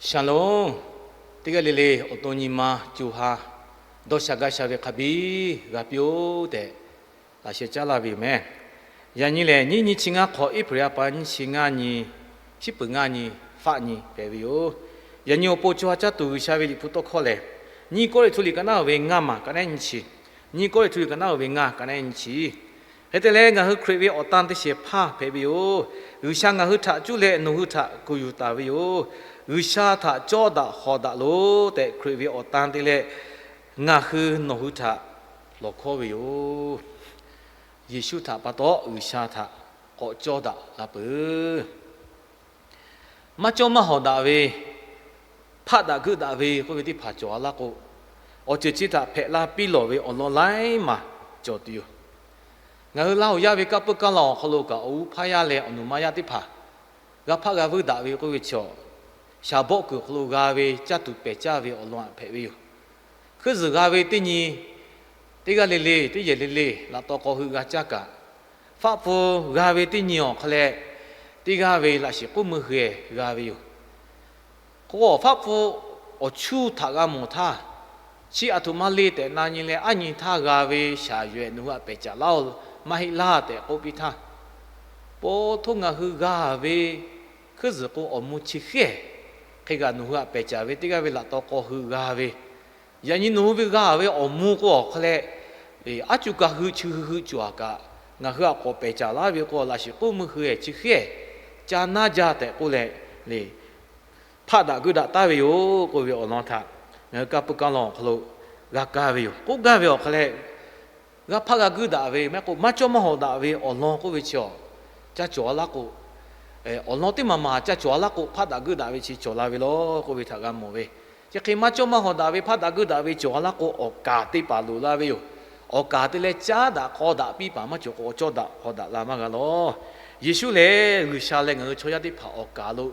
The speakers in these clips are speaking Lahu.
Shalom. Teˇ g'aˇ le le awˬ to nyi ma co ha dawˇ sha gaˇ sha ve hk'a biˇ g'a piˇ-oˆ tehꞈ laꞈ sheh caˉ laˇ ve yoˬ meh. Yaꞈ nyi lehˬ, nyiˇ nyi chi ngaˇ hk'awꞈ April a pa nyiˇ chi ngaˇ nyi, shiˉ peuˬ ngaˇ nyi, faˆ nyi hpehꞈ ve yoˬ. Yaꞈ nyi awˬ pon co ha caˇ tuˬ G'uiˬsha ve Liꞈ hpu tawˇ hkawˇ lehˬ, Nyiˇ Kawˇrenˍhtuˆ liꞈ ka naˉ ve ngaˇ maˬ ka naˉ nyiˇ chi, Nyiˇ Kawˇrenˍhtuˆ liꞈ ka naˉ ve ngaˇ ka naˉ nyiˇ chi. Hk'e te leh, ngaˬ hui Hkriꞈ ve awˬ tan teˇ shehˍ hpaˇ hpehꞈ ve yoˬ. G'uiˬsha ngaˬ hui htaꞈ cuˇ leh nawˬ hui htaꞈ kuˬ yuˬ taˍ ve yoˬ. G'uiˬsha htaꞈ cawˇ daꞈ hawˍ daꞈ loˬ tehꞈ, Hkriꞈ ve awˬ tan te leh ngaˬ hui nawˬ hui htaꞈ lawˬ hkawˉ ve yoˬ. Yeˍsuˆ htaꞈ pa taw G'uiˬsha htaꞈ k'awꞈ cawˇ daꞈ la peuˬ. Maˇ cawˇ maˇ hawˍ daꞈ ve, hpaˆ daꞈ geuˆ daꞈ ve k'oˆ ve teˇ hpaˍ cawˬ a laˇ k'o, awˬ ceuˬ chi htaꞈ hpehꞈ la piˇ lawˬ ve awˬ lawn laiˉ maˬ cawˬ tuˬ yoˬ. Ngaˬ hui Laˇ huˍ yaˇ ve kaˇ puiˉ kaˇ law awˬ hk'aw lo kaꞈ, awˬ g'uˇ hpaˇ yaˇ leh awˬ nuˬ ma yaˇ teˇ hpaˍ g'a hpaˆ g'a vuiˇ daꞈ ve k'oˆ ve chaw, shaˍ bawˆ kuiˬ awˬ hk'aw lo g'a ve caˇ tuˬ pehˬ caˇ ve awˬ lawn hpehꞈ ve yoˬ. Hkuiˇ zuhˬ g'a ve teˇ nyi, teˇ g'aˇ le le, teˇ yehˬ le le, laꞈ taw k'aw hui g'a caˇ kaꞈ, faˆ pfuh g'a ve teˇ nyi awˬ hk'aw leh, teˇ g'aˇ ve laꞈ shiˍ k'oˆ meuˇ hui-eˬ g'a ve yoˬ. K'o, faˆ pfuh awˬ chuˇ htaꞈ g'a mawˬ htaˇ, chi aˬ htoꞈ ma le tehꞈ na nyi leh, aˉ nyi htaˇ g'a ve shaˍ yuˬ-ehˍ nawˬ hui htaꞈ pehˬ caˍ laˇ-oˆ maˇ heˆ laˇ tehꞈ k'oˆ piˇ htaˇ, po htoˇ ngaˬ hui g'a ve hkuiˇ zuhˬ k'o, awˬ mvuh chi hk'e hk'e g'a nawˬ hui htaꞈ pehˬ caˍ ve teˇ g'aˇ ve laꞈ taw k'aw hui g'a ve, yaꞈ nyi nawˬ hui ve g'a ve awˬ mvuh k'o awˬ hk'aw leh, aˉ cuˇ kaˬ hui chi hui hui cawˬ-a kaꞈ, ngaˬ hui htaꞈ k'awꞈ pehˬ caˍ laˇ ve k'o, laꞈ shiˍ k'oˆ meuˇ hui-eˬ chi hk'e ca naˇ jaˇ tehꞈ k'oˆ leh, hpaˆ daꞈ geuˆ daꞈ taˍ ve yoˬ k'oˆ ve awˬ lawn htaꞈ ngaˬ hui kaˇ puiˉ kaˇ law awˬ hk'aw lo g'a kaˇ ve yoˬ. K'oˆ gaˇ ve awˬ hk'aw leh, g'a hpaˆ g'a geuˆ daꞈ ve mehˆ k'o, maˇ cawˇ maˇ hawˍ daꞈ ve awˬ lawn k'oˆ ve chi awˬ, ca cawˬ a laˇ k'o, awˬ lawn teˇ maˬ maˬ ca cawˬ a laˇ k'o, hpaˆ daꞈ geuˆ daꞈ ve chi cawˬ la ve law k'oˆ ve htaꞈ g'a mawˬ ve. Chi hk'e maˇ cawˇ maˇ hawˍ daꞈ ve, hpaˆ daꞈ geuˆ daꞈ ve cawˬ a laˇ k'o, awˬ kaˍ te paˍ loˍ la ve yoˬ. Awˬ kaˍ te leh caˉ daꞈ k'aw daꞈ piˇ paˍ maˇ cawˬ k'o, awˬ cawˇ daꞈ hawˍ daꞈ la maˇ g'a lawˬ. Yeˍsuˆ lehˬ, G'uiˬsha leh ngaˬ hui chaw yaˇ teˇ hpaˍ awˬ kaˍ lo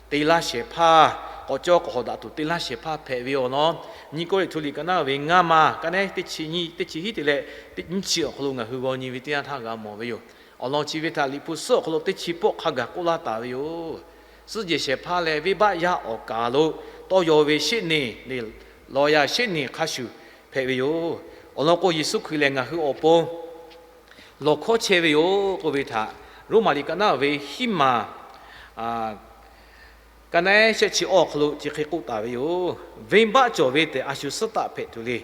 te laˇ shehˍ hpaˇ, k'awꞈ cawˇ k'awꞈ hawˍ daꞈ tuˬ te laˇ shehˍ hpaˇ hpehꞈ ve awˬ lawn, Nyiˇ Kawˇrenˍhtuˆ liꞈ ka naˉ ve ngaˇ maˬ ka naˉ teˇ chi nyiˇ, teˇ chi hiˉ te leh nyiˇ chi awˬ hk'aw lo ngaˬ hui g'aw nyi ve teˇ yanˇ htaˇ g'a mawˬ ve yoˬ. Awˬ lawn chi ve htaꞈ Liꞈ hpu suhˉ awˬ hk'aw lo teˇ chi pawˆ hk'a gaˬ k'oˆ laˇ taˍ ve yoˬ. Suhˉ jehˬ shehˍ hpaˇ leh venˇbaˆ yaˇ awˬ kaˍ lo tawˇ yaw ve sheˆ neˬ, lawˬ yaˇ sheˆ neˬ hk'a shuˍ hpehꞈ ve yoˬ. Awˬ lawn k'o, Yeˍsuˆ Hkriꞈ lehˬ ngaˬ hui awˬ pon lawˬ hkawˉ chehˇ ve yoˬ k'oˆ ve htaꞈ Roˉmaꞈ liꞈ ka naˉ ve hiˉ maˬ ka naˉ shehˆ chi awˬ hk'aw lo chi hk'e k'oˆ taˍ ve yoˬ. Venˇbaˆ cawˬ ve tehꞈ a shu suhˉ taˆ hpehꞈ tuˬ le.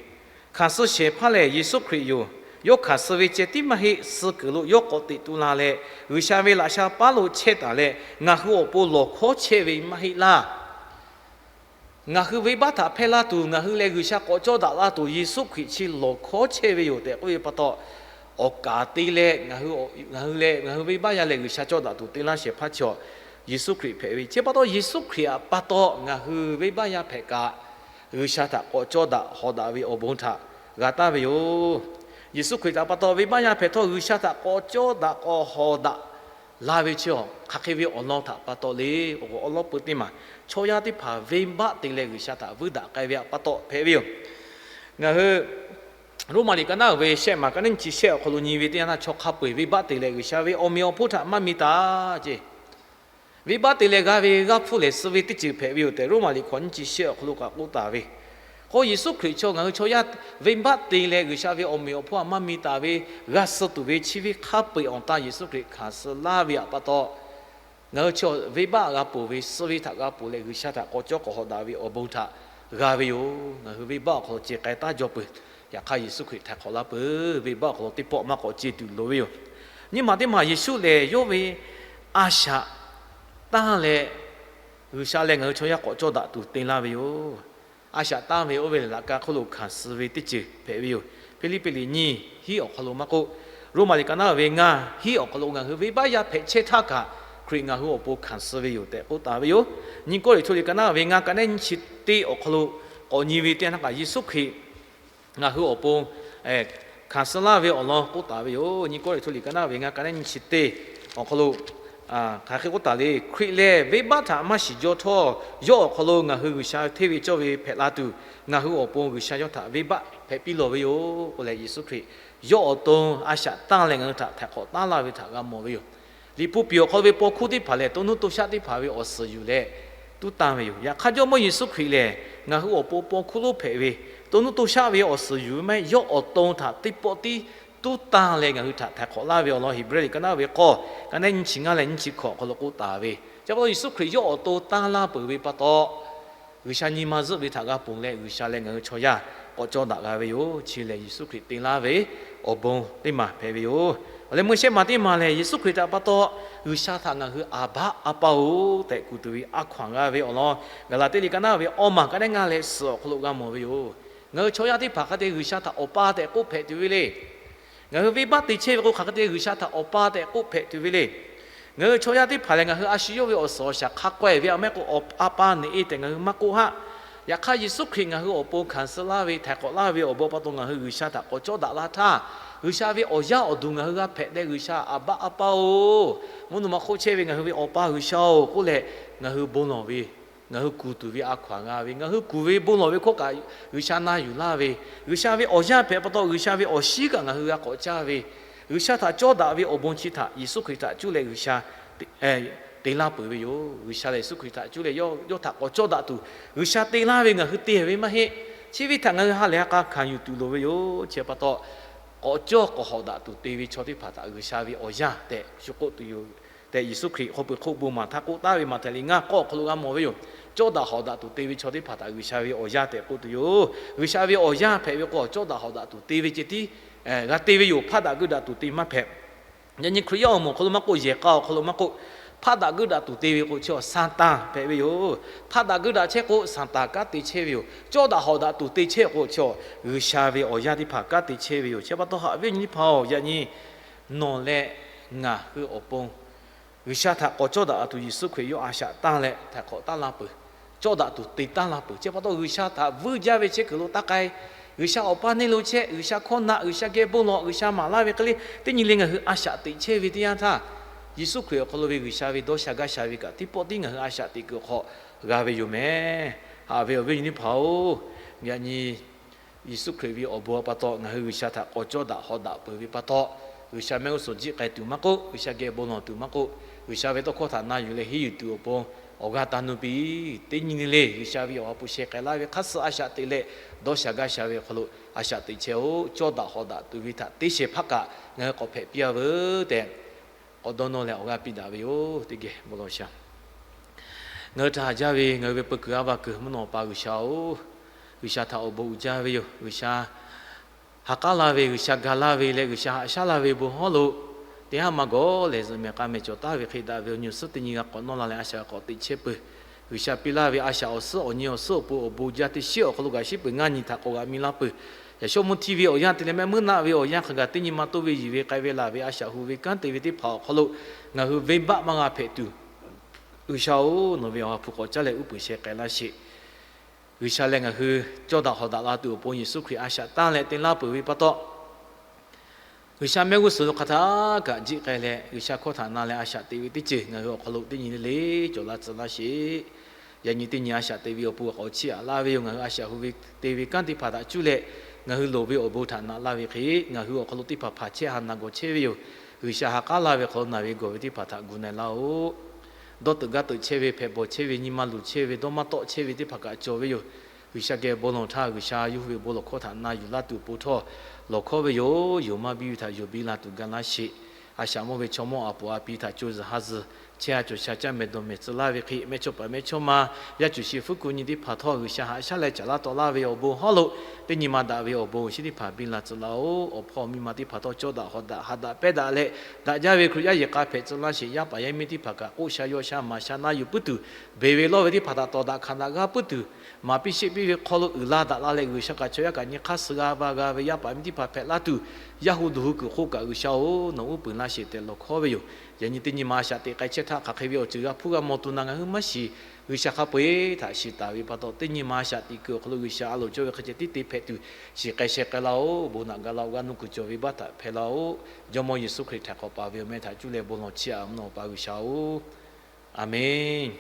Hkanˍ suh shehˍ hpaˇ lehˬ Yeˍsuˆ Hkriꞈ yoˬ. Yawˇ hkanˍ suh ve ceh tiˉ maˇ heˆ, suh kuiˬ lo yawˇ k'awꞈ teꞈ tu la leh, G'uiˬsha ve laꞈ sha paˉ lo chehˇ taˍ leh, ngaˬ hui awˬ pon lawˬ hkawˉ chehˇ ve maˇ heˆ laˇ. Ngaˬ hui venˇbaˆ htaꞈ hpehˇ laˇ tuˬ, ngaˬ hui leh G'uiˬsha k'awꞈ cawˇ daꞈ la tuˬ, Yeˍsuˆ Hkriꞈ chi lawˬ hkawˉ chehˇ ve yoˬ tehꞈ k'oˆ ve pa taw, awˬ kaˍ te leh ngaˬ hui, ngaˬ hui leh ngaˬ hui venˇbaˆ yaˇ leh G'uiˬsha cawˇ daꞈ tuˬ te laˇ shehˍ hpaˇ chi Yeˍsuˆ Hkriꞈ hpehꞈ ve. Chi pa taw, Yeˍsuˆ Hkriꞈ htaꞈ pa taw ngaˬ hui venˇbaˆ yaˇ hpehꞈ kaꞈ, G'uiˬsha htaꞈ k'awꞈ cawˇ daꞈ hawˍ daꞈ ve awˬ bon htaꞈ g'a taˍ ve yoˬ. Yeˍsuˆ Hkriꞈ htaꞈ pa taw venˇbaˆ yaˇ hpehꞈ htawˇ, G'uiˬsha htaꞈ k'awꞈ cawˇ daꞈ k'awꞈ hawˍ daꞈ la ve chi awˬ hk'aˬ hk'e ve awˬ lawn htaꞈ pa taw le. Awˬ lawn peuˬ teˇ maˬ chaw yaˇ teˇ hpaˍ venˇbaˆ te leh G'uiˬsha htaꞈ vuiˇ daꞈ k'ai ve htaꞈ pa taw hpehꞈ ve yoˬ. Ngaˬ hui Roˉmaꞈ liꞈ ka naˉ ve shehˆ maˬ ka naˉ nyi chi shehˆ awˬ hk'aw lo nyi ve teˇ yanˇ htaˇ, chaw hk'a peu-eˬ venˇbaˆ te leh G'uiˬsha ve awˬ meꞈ awˬ hponˇ htaꞈ maˇ mi taˍ ce. Venˇbaˆ te leh g'a ve g'aˇ hpfuhˇ lehˬ, suh ve teˇ ceuˬ hpehꞈ ve yoˬ tehꞈ, Roˉmaꞈ liꞈ hkawꞈ nyiˇ chi shehˆ awˬ hk'aw lo kaꞈ k'oˆ taˍ ve. K'o, Yeˍsuˆ Hkriꞈ chaw ngaˬ hui chaw yaˇ venˇbaˆ te leh G'uiˬsha ve awˬ meꞈ awˬ hponˇ htaꞈ maˇ mi taˍ ve, g'a suh tuˬ ve chi ve hk'a peu-eˬ awˬ tan Yeˍsuˆ Hkriꞈ hkanˍ suh laˇ ve htaꞈ pa taw, ngaˬ hui chaw venˇbaˆ g'a ponˬ ve, suh ve htaꞈ g'a ponˬ leh G'uiˬsha htaꞈ k'awꞈ cawˇ k'awꞈ hawˍ daꞈ ve awˬ bon htaꞈ g'a ve yoˬ. Ngaˬ hui venˇbaˆ awˬ hk'aw lo ce k'ai taˉ jaw peuˬ. Yaꞈ hk'aˇ, Yeˍsuˆ Hkriꞈ htaiˍ hk'awꞈ laˇ peuˬ. Venˇbaˆ awˬ hk'aw lo teˇ pawˆ maˇ k'awꞈ ce tuˬ loˍ ve yoˬ. Nyiˇ maˬ teˇ maˬ Yeˍsuˆ lehˬ, yawˇ ve a shaꞈ tanˇ leh G'uiˬsha leh ngaˬ hui chaw yaˇ k'awꞈ cawˇ daꞈ tuˬ te laˇ ve yoˬ. A shaꞈ tanˇ ve oˇ ve lehˬ, laꞈ ka hk'oˆ lo hkanˍ suh ve teˇ ceuˬ hpehꞈ ve yoˬ. Hpiˇliˇpiˆ liꞈ nyiˇ hiˉ awˬ hk'aw lo maˇ k'oˆ, Roˉmaꞈ liꞈ ka naˉ ve ngaˇ hiˉ awˬ hk'aw lo ngaˬ hui venˇbaˆ yaˇ hpehꞈ chehˇ htaˇ kaꞈ, Hkriꞈ ngaˬ hui awˬ pon hkanˍ suh ve yoˬ tehꞈ k'oˆ taˍ ve yoˬ. Nyiˇ Kawˇrenˍhtuˆ liꞈ ka naˉ ve ngaˇ ka naˉ nyiˇ chi teˇ awˬ hk'aw lo k'awꞈ nyi ve teˇ yanˇ htaˇ kaꞈ, Yeˍsuˆ Hkriꞈ ngaˬ hui awˬ pon hkanˍ suh laˇ ve awˬ lawn k'oˆ taˍ ve yoˬ. Nyiˇ Kawˇrenˍhtuˆ liꞈ ka naˉ ve ngaˇ ka naˉ nyiˇ chi teˇ awˬ hk'aw lo hk'aˬ hk'e k'oˆ taˍ le. Hkriꞈ lehˬ, venˇbaˆ htaꞈ maˇ shiˍ jaw htawˇ, yawˇ awˬ hk'aw lo ngaˬ hui G'uiˬsha hteˇ ve cawˇ ve hpehꞈ la tuˬ, ngaˬ hui awˬ pon G'uiˬsha yawˇ htaꞈ venˇbaˆ hpehꞈ piˇ lawˬ ve yoˬ k'oˆ leh, Yeˍsuˆ Hkriꞈ yawˇ awˬ to a shaꞈ tanˇ leh ngaˬ hui htaꞈ htaiˍ hk'awꞈ taˉ laˇ ve htaꞈ g'a mawˬ ve yoˬ. Liꞈ hpu piˍ awˬ hk'aw lo ve paw hkuˇ teˇ hpaˍ lehˬ, to nuˇ to shaˆ teˇ hpaˍ ve awˬ suhˍ yuˬ leh, tuˉ tanˇ ve yoˬ. Yaꞈ hk'aˇ, Jawˇmawˇ Yeˍsuˆ Hkriꞈ lehˬ ngaˬ hui awˬ pon paw hkuˇ lonˉ hpehꞈ ve, to nuˇ to shaˆ ve awˬ suhˍ yuˬ ve maˇ heˆ. Yawˇ awˬ to htaꞈ teˇ pawˆ tiˉ tuˉ tanˇ leh ngaˬ hui htaꞈ htaiˍ hk'awꞈ laˇ ve awˬ lawn Heˍbrehˇ liꞈ ka naˉ ve k'awˇ, ka naˉ nyiˇ chi ngaˇ leh nyiˇ chi hkawꞈ awˬ hk'aw lo k'oˆ taˍ ve. Chi pa taw, Yeˍsuˆ Hkriꞈ yawˇ awˬ to tanˇ laˇ peuˬ ve pa taw, G'uiˬsha nyi ma zuhˆ ve htaꞈ g'a ponˬ leh, G'uiˬsha leh ngaˬ hui chaw yaˇ k'awꞈ cawˇ daꞈ g'a ve yoˬ. Chi lehˬ, Yeˍsuˆ Hkriꞈ te laˇ ve awˬ bon teˇ maˬ hpehꞈ ve yoˬ. Awˬ leh meuˇ shehˆ maˬ teˇ maˬ lehˬ, Yeˍsuˆ Hkriꞈ htaꞈ pa taw G'uiˬsha htaꞈ ngaˬ hui Aˍbaˆ Aˍpaˇ-oˬ tehꞈ kuˬ tuˬ ve a hkaw anˬ g'a ve awˬ lawn, Gaˍlaˍtiˆ liꞈ ka naˉ ve awˇ maˬ ka naˉ ngaˇ leh suhˍ awˬ hk'aw lo g'a mawˬ ve yoˬ. Ngaˬ hui chaw yaˇ teˇ hpaˍ hk'a te G'uiˬsha htaꞈ Awˬ pa tehꞈ k'oˆ hpehꞈ tuˬ ve le. Ngaˬ hui venˇbaˆ te chehˇ ve k'o, hk'aˬ hk'e te G'uiˬsha htaꞈ Awˬ pa tehꞈ k'oˆ hpehꞈ tuˬ ve le. Ngaˬ hui chaw yaˇ teˇ hpaˍ lehˬ, ngaˬ hui a shu yawˇ ve awˬ suhˍ awˬ shaˍ hk'a k'awehˬ ve a mehˆ k'o, Aˍpaˇ neꞈ e tehꞈ ngaˬ hui maˇ k'oˆ haˆ. Yaꞈ hk'aˇ, Yeˍsuˆ Hkriꞈ ngaˬ hui awˬ pon hkanˍ suh laˇ ve, htaiˍ hk'awꞈ laˇ ve awˬ bon pa taw ngaˬ hui G'uiˬsha htaꞈ k'awꞈ cawˇ daꞈ la htaˇ, G'uiˬsha ve awˬ yaˇ awˬ duˬ ngaˬ hui g'a hpehꞈ leh, G'uiˬsha Aˍbaˆ Aˍpaˇ-oˬ, mvuhˇ naw ma hk'oˆ chehˇ ve ngaˬ hui ve Awˬ pa G'uiˬsha-oˬ k'oˆ leh, ngaˬ hui bon lawˬ ve, ngaˬ hui kuˬ tuˬ ve a hkaw anˬ g'a ve, ngaˬ hui kuˬ ve bon lawˬ ve hkawˇ kaꞈ G'uiˬsha na yuˬ laˇ ve, G'uiˬsha ve awˬ yaˇ hpehꞈ pa taw G'uiˬsha ve awˬ shinˉ kaꞈ ngaˬ hui g'a k'awꞈ caˇ ve, G'uiˬsha htaꞈ cawˇ daꞈ ve awˬ bon chi htaꞈ Yeˍsuˆ Hkriꞈ htaꞈ cuˇ leh G'uiˬsha te laˇ peuˬ ve yoˬ. G'uiˬsha lehˬ Yeˍsuˆ Hkriꞈ htaꞈ cuˇ leh yawˇ htaꞈ k'awꞈ cawˇ daꞈ tuˬ, G'uiˬsha te laˇ ve ngaˬ hui te ve maˇ heˆ. Chi ve htaꞈ ngaˬ hui ha lehˬ ha k'a hkanˍ yuˬ tuˬ loˍ ve yoˬ. Chi pa taw, k'awꞈ cawˇ k'awꞈ hawꞈ daꞈ tuˬ te ve chaw teˇ hpaˍ htaꞈ G'uiˬsha ve awˬ yaˇ tehꞈ shu k'oˆ tuˬ yoˬ tehꞈ, Yeˍsuˆ Hkriꞈ hk'aw peuˬ hk'oˆ bon maˍ htaˇ k'oˆ taˍ ve Maꞈhtehˍ liꞈ ngaˇ k'awˇ awˬ hk'aw lo g'a mawˬ ve yoˬ. Cawˇ daꞈ hawꞈ daꞈ tuˬ te ve chaw teˇ hpaˍ htaꞈ G'uiˬsha ve awˬ yaˇ tehꞈ k'oˆ tuˬ yoˬ. G'uiˬsha ve awˬ yaˇ hpehꞈ ve k'o, cawˇ daꞈ hawꞈ daꞈ tuˬ te ve ceh tiˉ g'a te ve yoˬ. Hpaˆ daꞈ geuˆ daꞈ tuˬ te maˇ hpehꞈ. Yaꞈ nyi Hkriꞈ yaˇ awˬ moˍ awˬ hk'aw lo maˇ k'oˆ, yehˬ k'a awˬ hk'aw lo maˇ k'oˆ, hpaˆ daꞈ geuˆ daꞈ tuˬ te ve k'o, chi Saˍtanˍ hpehꞈ ve yoˬ. Hpaˆ daꞈ geuˆ daꞈ chehˇ k'o, Saˍtanˍ kanˉ te chehˇ ve yoˬ. Cawˇ daꞈ hawꞈ daꞈ tuˬ te chehˇ k'o, chi G'uiˬsha ve awˬ yaˇ teˇ hpaˍ kanˉ te chehˇ ve yoˬ. Chi pa taw haꞈ ve nyi teˇ hpaˍ-oˬ, yaꞈ nyi nawˬ leh ngaˬ hui awˬ pon G'uiˬsha htaꞈ k'awꞈ cawˇ daꞈ tuˬ Yeˍsuˆ Hkriꞈ yawˇ a shaꞈ tanˇ leh htaiˍ hk'awꞈ taˉ laˇ peuˬ. Cawˇ daꞈ tuˬ te taˉ laˇ peuˬ. Chi pa taw G'uiˬsha htaꞈ vuiˇ jaˇ ve chehˇ kuiˬ lo taˇ k'ai. G'uiˬsha awˬ paˇ neˇ lo chehˇ, G'uiˬsha hkawˇ naꞈ, G'uiˬsha geh bon lawˬ, G'uiˬsha maˍ laˇ ve hk'e le, teˇ nyi le ngaˬ hui a shaꞈ teꞈ chehˇ ve teˇ yanˇ htaˇ, Yeˍsuˆ Hkriꞈ awˬ hk'aw lo ve G'uiˬsha ve dawˇ sha gaˇ sha ve kaꞈ teˇ pawˆ tiˉ ngaˬ hui a shaꞈ teꞈ kuiˬ hk'aw g'a ve yoˬ mehˍ. Haꞈ ve awˬ viˉ awˬ nyi teˇ hpaˍ-oˬ, yaꞈ nyi Yeˍsuˆ Hkriꞈ ve awˬ bon pa taw ngaˬ hui G'uiˬsha htaꞈ k'awꞈ cawˇ daꞈ hawꞈ daꞈ peuˬ ve pa taw, G'uiˬsha mehˆ g'uˇ suhˍ jiˆ k'ai tuˬ maˇ k'oˆ, G'uiˬsha geh bon lawˬ tuˬ maˇ k'oˆ, G'uiˬsha ve tawˇ hkawˇ htaꞈ na yuˬ leh henˇ yuˬ tuˬ awˬ pon awˬ g'aˇ taˇ nuˇ piˇ. Teˇ nyi le le G'uiˬsha ve awˬ ha hpu sheh k'ai laˇ ve hk'aˇ suh a shaꞈ teꞈ leh, dawˇ sha gaˇ sha ve awˬ hk'aw lo a shaꞈ teꞈ chehˇ-oˆ. Cawˇ daꞈ hawꞈ daꞈ tuˬ ve htaꞈ teˇ shehˍ hpaˇ kaꞈ ngaˬ hui k'awꞈ hpehꞈ piˇ-a veuˬ tehꞈ, k'awꞈ dawˇ nawˇ leh awˬ g'aˇ piˇ daꞈ ve yoˬ. Teˇ geh bon lawˬ shaˍ. Ngaˬ hui htaꞈ haꞈ jaˇ ve ngaˬ hui ve peu kuiˬ a va kuiˬ mvuhˇ naw pa G'uiˬsha-oˬ, G'uiˬsha htaꞈ awˬ bon uiˍ jaˇ ve yoˬ. G'uiˬsha ha k'aˉ laˇ ve, G'uiˬsha ga laˇ ve leh G'uiˬsha haꞈ shaˉ laˇ ve bon hawˉ lo, teˇ haˉ maˇ gawˬ lehˬ zuhꞈ mehˍ k'a mehˍ cawˬ taˍ ve hk'e daꞈ ve awˬ nyi awˬ suhˉ teˇ nyi g'a k'awꞈ nawˇ la leh a shaꞈ k'awꞈ teꞈ chehˇ peuˬ. G'uiˬsha piˇ laˇ ve a shaꞈ awˬ suhˉ awˬ nyi awˬ suhˉ awˬ pon awˬ bon jaˇ teˇ shiˉ awˬ hk'aw lo gaˬ shiˉ peuˬ. Ngaˇ nyi htaꞈ k'awꞈ g'aꞈ mi laˇ peuˬ. Yaꞈ shawˉ mvuhˇ htiˇ ve awˬ yanˇ te leh mehˆ meuˇ naˆ ve awˬ yanˇ hk'a gaˬ teˇ nyi ma toˇ ve yiˬ ve k'ai ve laˬ ve a shaꞈ hu ve kanˉ te ve teˇ hpaˍ awˬ hk'aw lo ngaˬ hui venˇbaˆ maˇ g'a hpehꞈ tuˬ, G'uiˬsha-oˬ, nawˬ ve awˬ ha hpu k'awꞈ caˉ leh uˉ peunˍ sheh k'ai laˇ sheˍ. G'uiˬsha leh ngaˬ hui cawˇ daꞈ hawꞈ daꞈ la tuˬ awˬ pon Yeˍsuˆ Hkriꞈ a shaꞈ tanˇ leh te laˇ peuˬ ve pa taw, G'uiˬsha mehˆ g'uˇ suhˍ lo hk'aˬ htaˇ kaꞈ jiˆ k'ai leh G'uiˬsha hkawˇ htaꞈ na leh a shaꞈ teꞈ ve teˇ ceuˬ ngaˬ hui awˬ hk'aw lo teˇ nyi le le cawˬ la tcuh laˇ sheˍ. Yaꞈ nyi teˇ nyi a shaꞈ teꞈ ve awˬ pon k'awꞈ chiˇ aꞈ laˇ ve yoˬ. Ngaˬ hui a shaꞈ hu ve te ve kanˉ teˇ hpaˍ htaꞈ cuˇ leh ngaˬ hui loˍ ve awˬ bon htaꞈ naꞈ laˇ ve hk'e, ngaˬ hui awˬ hk'aw lo teˇ hpaˍ hpaˍ chehˇ ha na gawˬ chehˇ ve yoˬ. G'uiˬsha ha k'aˉ laˇ ve hk'aw lo naˬ ve gawˬ ve teˇ hpaˍ htaꞈ gu na-e laˇ-oˆ. Dawˇ teuꞈ gaˇ teuꞈ chehˇ ve, hpehꞈ bawˬ chehˇ ve, nyi ma luˬ chehˇ ve, dawˇ maˇ tawˆ chehˇ ve teˇ hpaˍ kaꞈ cawˬ ve yoˬ. G'uiˬsha geh bon lawˬ htaˇ, G'uiˬsha yawˇ hui ve bon lawˬ hkawˇ htaꞈ na yuˬ laˇ tuˬ awˬ pon htawˇ, lawˬ hkawˇ ve yoˬ. Yonˍ maˇ biˇ ve htaꞈ yonˍ biˇ la tuˬ ga laˇ sheˍ. A shaꞈ mawˇ ve chaw mawˇ a poˍ a pi htaꞈ co zuhˬ ha zuhˬ chehˇ a cawˬ sha caˇ mehˍ dawˬ mehˍ tcuh laˇ ve hk'e, mehˇchawˇ paˍ mehˇchawˇma, yaˇ cuˬ shi fuˉ ku nyi teˇ hpaˍ htawˇ G'uiˬsha haꞈ shaˉ leh caˍ laˇ tawˆ laˇ ve awˬ bon hawˉ lo, teˇ nyi ma daꞈ ve awˬ bon awˬ shinˉ teˇ hpaˍ biˇ la tcuh laˇ-oˆ. Awˬ hpawˇ miˇ ma teˇ hpaˍ htawˇ cawˇ daꞈ hawꞈ daꞈ ha daꞈ pehˇ daꞈ leh, daꞈ jaˇ ve Hkriꞈ yaˇ yehˬ k'a hpehꞈ tcuh laˇ sheˍ. Yaˇ paˍ yaˇ miˇ teˇ hpaˍ kaꞈ k'oˆ sha yaw sha maˍ sha na yuˬ puiˉ tuˬ, beˬ ve lawˇ ve teˇ hpaˍ htaꞈ tawˍ daꞈ hkanˍ daꞈ g'a puiˉ tuˬ, maˍ piˇ sheˆ piˇ ve hk'aw lo uiˍ la daꞈ la leh G'uiˬsha kaꞈ chaw yaˇ kaꞈ nyi hk'aˇ suh g'a va g'a ve yaˇ paˍ miˇ teˇ hpaˍ hpehꞈ laˇ tuˬ, yaˇ hu duˬ hu kuiˬ hk'oˆ kaꞈ G'uiˬsha-oˬ, nawˬ uˉ peunˍ laˇ sheˍ tehꞈ lawˬ hkawˇ ve yoˬ. Yaꞈ nyi teˇ nyi ma a shaꞈ teꞈ k'ai chehˇ htaˇ hk'aˬ hk'e ve awˬ ceuˬ g'a hpuˇ g'a mawˬ tuˬ na ngaˬ hui maˇ shiˍ. G'uiˬsha hk'a peu-eˬ htaꞈ shiˍ taˍ ve pa taw, teˇ nyi ma a shaꞈ teꞈ kuiˬ awˬ hk'aw lo G'uiˬsha a loˍ cawˇ ve hk'e ceh tiˉ te hpehꞈ tuˬ, shiˍ k'ai sheh k'ai laˇ-oˆ. Bon naꞈ ga laˇ-oˆ. G'aˇ nuˇ kuiˬ cawˬ ve baˆ htaꞈ hpehˇ laˇ-oˆ. Jawˇmawˇ Yeˍsuˆ Hkriꞈ htaiˍ hk'awꞈ paˍ ve awˬ meh htaꞈ cuˇ leh bon lawˬ chiˇ aꞈ mvuhˇ naw pa G'uiˬsha-oˬ, Aˍmenˍ.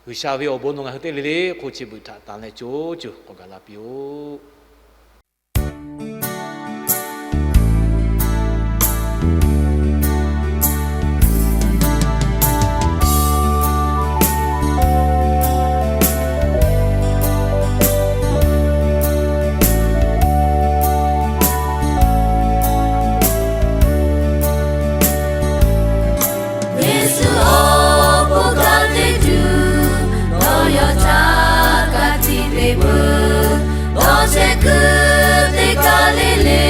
G'uiˬsha ve awˬ bon nawˬ ngaˬ hui teˇ le le hk'oˆ chi beuꞈ htaꞈ tanˍ leh co co k'awꞈ gaˬ la piˇ-oˆ. chehˇ kuiˬ teˇ kaˇ le le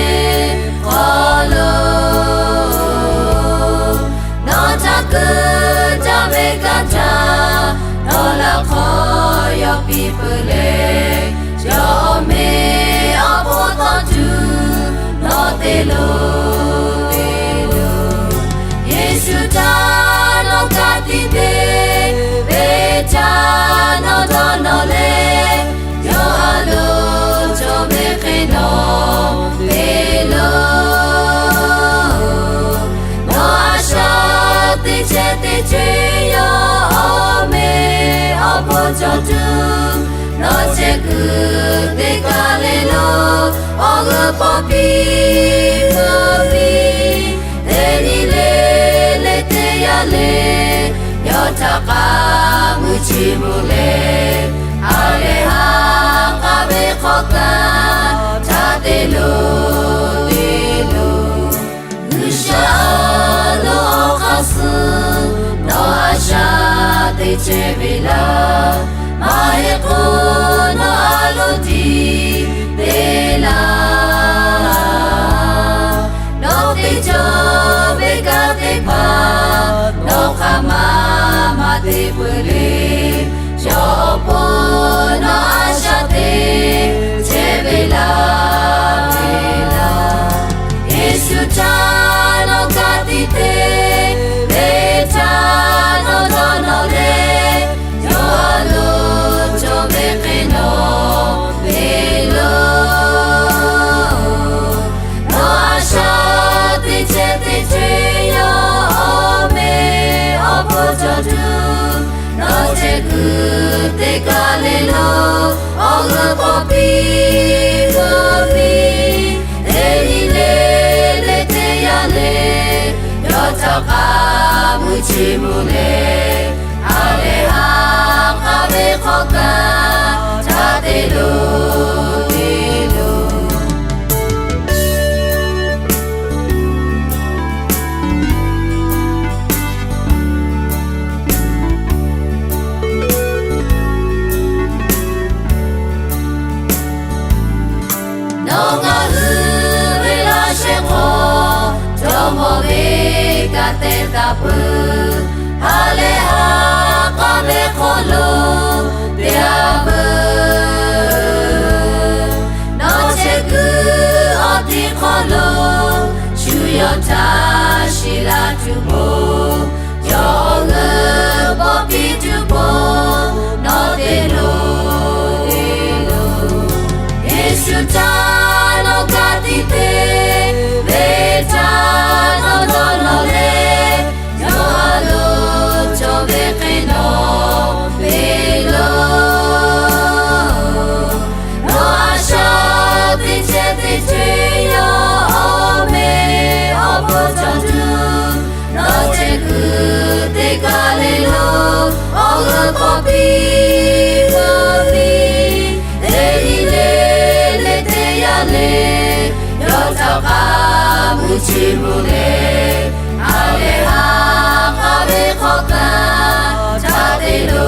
hk'aw lo, nawˬ htaꞈ keu jaˇ ve kanˇ htaˇ, nawˬ laꞈ hk'aw yaw piˇ peuˬ leh, yawˇ awˬ meꞈ awˬ hponˇ tawˇ tuˬ nawˬ te lo te lo. Yeˍsuˆ htaꞈ nawˬ ka tiꞈ te ve htaꞈ nawˬ dawˇ nawˬ leh, yawˇ a loˍ cawˬ ve hk'e nawˬ te lo. Nawˬ a shaꞈ teꞈ chehˇ teꞈ chehˇ yawˇ awˬ meꞈ awˬ hponˇ cawˬ tuˬ, nawˬ chehˇ kuiˬ teˇ kaˇ le lo awˬ g'euˆ pawˆ piˇ piˇ, teˇ nyi le le teˇ yanˇ le, yawˇ htaꞈ k'a mui chi mvuh leh, ha lehˬ ha k'a ve hk'aw kaꞈ htaꞈ te lo te lo. G'uiˬsha lo awˬ hk'aˇ suh nawˬ a shaꞈ teꞈ chehˇ ve laˇ, maˇ heˆ k'o nawˬ a loˍ tiꞈ te laˇ. Nawˬ teˇ cawˬ ve kanˇ teˇ hpaˍ nawˬ hk'aˬ ma maˇ te peuˬ le. Yawˇ awˬ pon nawˬ a shaꞈ teꞈ chehˇ ve laˇ ve laˇ. Yeˍsuˆ htaꞈ nawˬ ka tiꞈ te ve htaꞈ nawˬ dawˇ nawˬ leh, yawˇ a loˍ cawˬ ve hk'e nawˬ te lo. Nawˬ a shaꞈ teꞈ chehˇ teꞈ chehˇ yawˇ awˬ meꞈ awˬ hponˇ cawˬ tuˬ, nawˬ chehˇ kuiˬ teˇ kaˇ le lo awˬ g'euˆ pawˆ piˇ pawˆ piˇ, teˇ nyi le le teˇ yanˇ le, yawˇ htaꞈ k'a mui chi mvuh leh, ha lehˬ ha k'a ve hk'aw kaꞈ htaꞈ te lo te lo. Nawˬ ngaˬ hui ve laˇ shehˍ hk'aw, jawˇmawˇ ve kanˇ te taˍ peuˬ. Ha lehˬ ha k'a ve hk'aw lo te a veuˬ. Nawˬ chehˇ kuiˬ awˬ tiˉ hk'aw lo, shu yawˇ htaꞈ shiˍ laˇ tuˬ pon, yawˇ awˬ g'euˆ pawˆ piˇ tuˬ pon nawˬ te lo te lo. Yeˍsuˆ htaꞈ nawˬ ka tiꞈ te ve htaꞈ nawˬ dawˇ nawˬ leh, yawˇ a loˍ cawˬ ve hk'e nawˬ te lo. Nawˬ a shaꞈ teꞈ chehˇ teꞈ chehˇ yawˇ awˬ meꞈ awˬ hponˇ cawˬ tuˬ, nawˬ chehˇ kuiˬ teˇ kaˇ le lo awˬ g'euˆ pawˆ piˇ pawˆ piˇ, teˇ nyi le le teˇ yanˇ le, yawˇ htaꞈ k'a mui chi mvuh leh, ha lehˬ ha k'a ve hk'aw kaꞈ htaꞈ te lo